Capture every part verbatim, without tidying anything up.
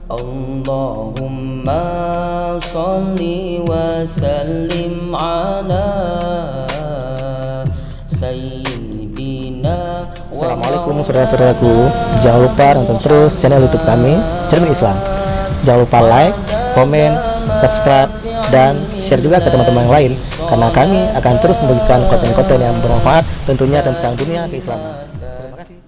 Allahumma shalli wa sallim ala sayyidina. Assalamualaikum saudara-saudaraku. Jangan lupa tonton terus channel YouTube kami, Cermin Islam. Jangan lupa like, komen, subscribe, dan share juga ke teman-teman yang lain, karena kami akan terus membagikan konten-konten yang bermanfaat, tentunya tentang dunia keislaman. Terima kasih.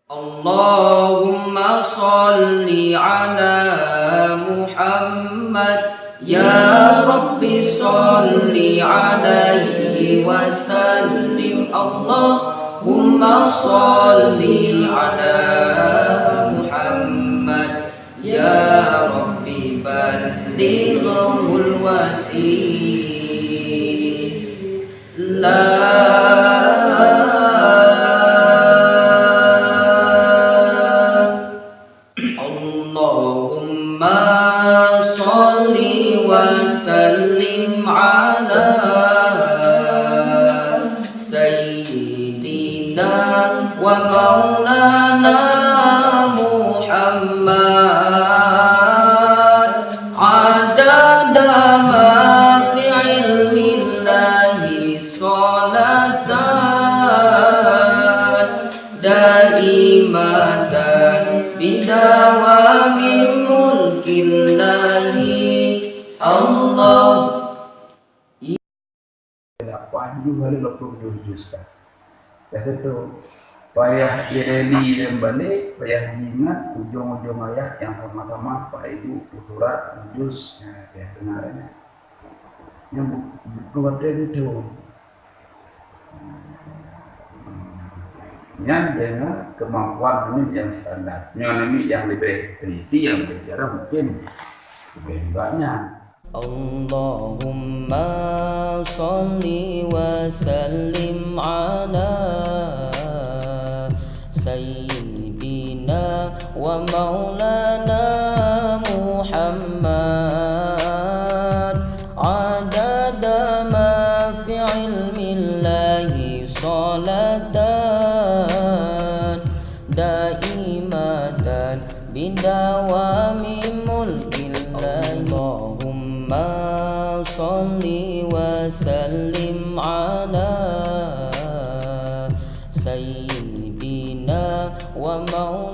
Allahumma shalli ala Muhammad. Ya Rabbi shalli alaihi wa sallim. Allahumma shalli ala Muhammad. Ya Rabbi ballighul wasilah. Allahumma shalli wa sallim ala sayyidina wa maulana Muhammad, adada ma fi ilmillahi shalatan daimatan bidawami mulkillahi. Allah. Lapan juz hari lapan puluh juz kan. Dah tentu payah ireli dan balik, payah ingat ujung-ujung ayat yang sama-sama Pak Ibu surat juz, ya, ya, dengar ya. Yang bu-, bukan batai itu. Nyan dengan kemampuan ini yang standar. Nyan ini yang lebih teliti, yang bicara mungkin lebih banyak. Allahumma shalli wa sallim ala sayyidina wa maulana Muhammad, adada ma fi ilmillahi shalatan daimatan bidawami mulkillahi. Allahumma shalli wa sallim ala sayyidina wa maulana